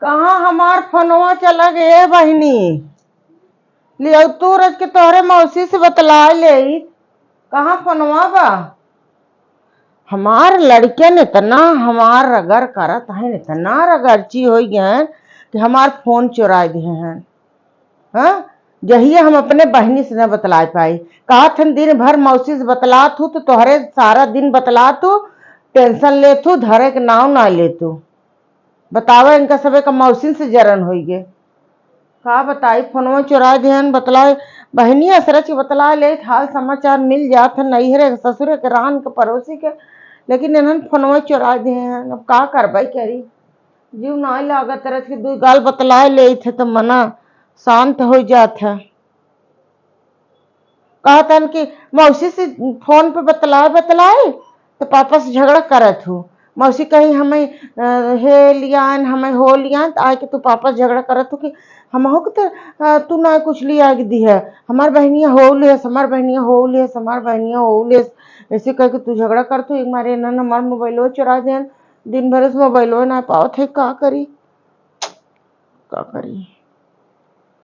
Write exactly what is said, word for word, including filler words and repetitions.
कहाँ हमार फोनवा चला गए बहिनी? लियाऊ तू रच के तोहरे मौसी से बतला ले। कहाँ फोनवा बा? हमार लड़कन इतना हमार रगर करत हैं, इतना रगरची होइ गए हैं कि हमार फोन चुराइ दिहे हैं। हाँ, जहिया हम अपने बहिनी से न बतलाए पाई। कहत हन दिन भर मौसी से बतलात हूँ तो तोहरे सारा दिन बतलात हूँ, टेंशन लेत हूँ, धरे के नाव ना लेत हूँ। बतावा, इनका सबे का मौसिन से जरन होइगे। का बताई, फोनवा चुराइ दिहन, बतलाए, बहिनी असरच के बतलाए लेत, हाल समाचार मिल जात है नैहरे के, ससुरे के, रान के, पड़ोसी के, लेकिन इन्हन फोनवा चुराइ दिहन। अब का करबै करी, जीव नाई लागत रच के दुइ गाल बतलाए लेत है तो मना शांत होइ जात है। कहतन कि मौसी से फोन पे बतलाए बतलाए तो पापा से झगड़ा करत हूँ। मौसी कही, "हमें अ, हे लियान, हमें हो लियान," तो आके तू पापा से झगड़ा करत हूँ कि हमहू के तो अ, तू ना कुछ लिया के दी है, हमार बहनिया हो लेस, हमार बहनिया हो लेस, हमार बहनिया हो लेस। ऐसे कह के तू झगड़ा करत हूँ। एक मारे इन्हन हमार मोबाइलो चुरा देन, दिन भर से मोबाइलो ना पावत है, का करी, का करी।